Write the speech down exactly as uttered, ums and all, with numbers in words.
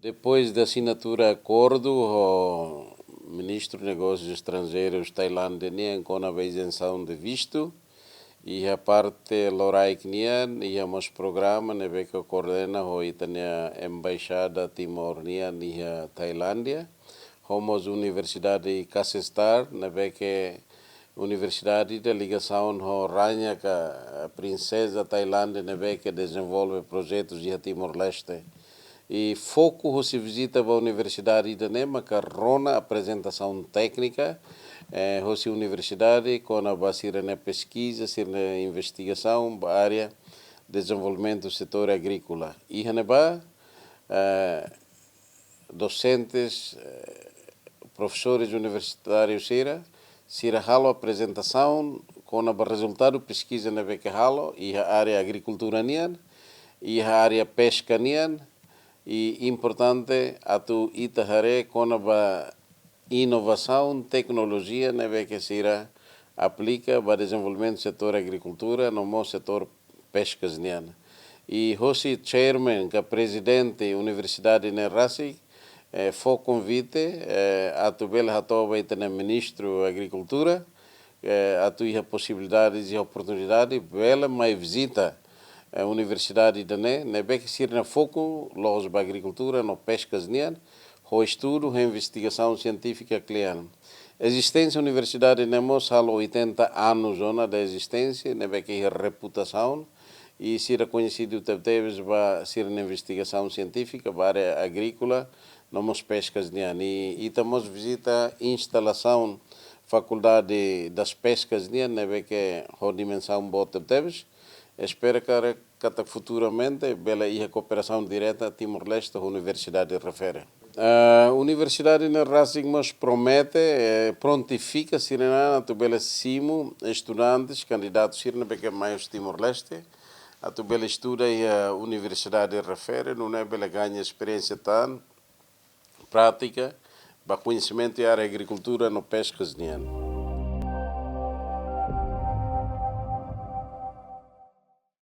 Depois de asinatura akordu ho Ministru Negósius Estranjeirus Tailándia nian kona-ba izensaun de vistu, iha parte loraik nian, iha mós programa ne'ebé ke koordena ho ita-nia embaixada Timor nian iha Tailándia, ho mós Universidade Kasetsart, ne'ebé ke universidade ida ligasaun ho raña ka prinseza Tailándia ne'ebé ke dezenvolve projetus iha Timor-Leste. I foku hosi vizita ba universidade ida-ne'e maka rona aprezentasaun téknika, eh, hosi universidade kona-ba sira-nia peskiza, sira-nia investigasaun ba área dezenvolvimentu setór agríkola. Iha ne'ebá, eh, dosentes, eh, profesores universitárius sira, sira halo aprezentasaun kona-ba rezultadu peskiza ne'ebé ke halo iha área agrikultura nian, iha área peska nian, i importante atu ita haree kona-ba inovasaun, teknolojia ne'ebé ke sira aplika ba dezenvolvimentu setór agrikultura no mós setór peskas nian. I hosi chairman ka prezidente universidade ne'e rasik, eh, fó konvite, eh, atu bele hato'o ba ita-nia ministru agrikultura, eh, atu iha posibilidade, iha oportunidade, bele mai vizita, eh, universidade ida-ne'e, ne'ebé ke sira-nia foku la'ós ba agrikultura no peskas nian, ho estudu, ho investigasaun sientífika kle'an. Ezisténsia universidade ne'e mós halo oitenta anos ona de ezisténsia, ne'ebé ke iha reputasaun, i sira koñesidu tebetebes ba sira-nia investigasaun sientífika ba área agríkola, no mós peskas nian. I ita mós vizita instalasaun Faculdade das Pescas nian, ne'ebé ke ho dimensaun boot tebetebes. Espera katak futuramente bele iha kooperasaun direta Timor-Leste ho universidade refere. Ah, universidade ne'e rasik mós promete, eh, prontifika sira-nia an atu bele simu estudantes, kandidatu sira ne'ebé ke mai husi Timor-Leste, atu bele estuda iha universidade refere, nune'e bele gaña esperiénsia tan, prátika, ba koñesimentu iha área agrikultura no peskas nian.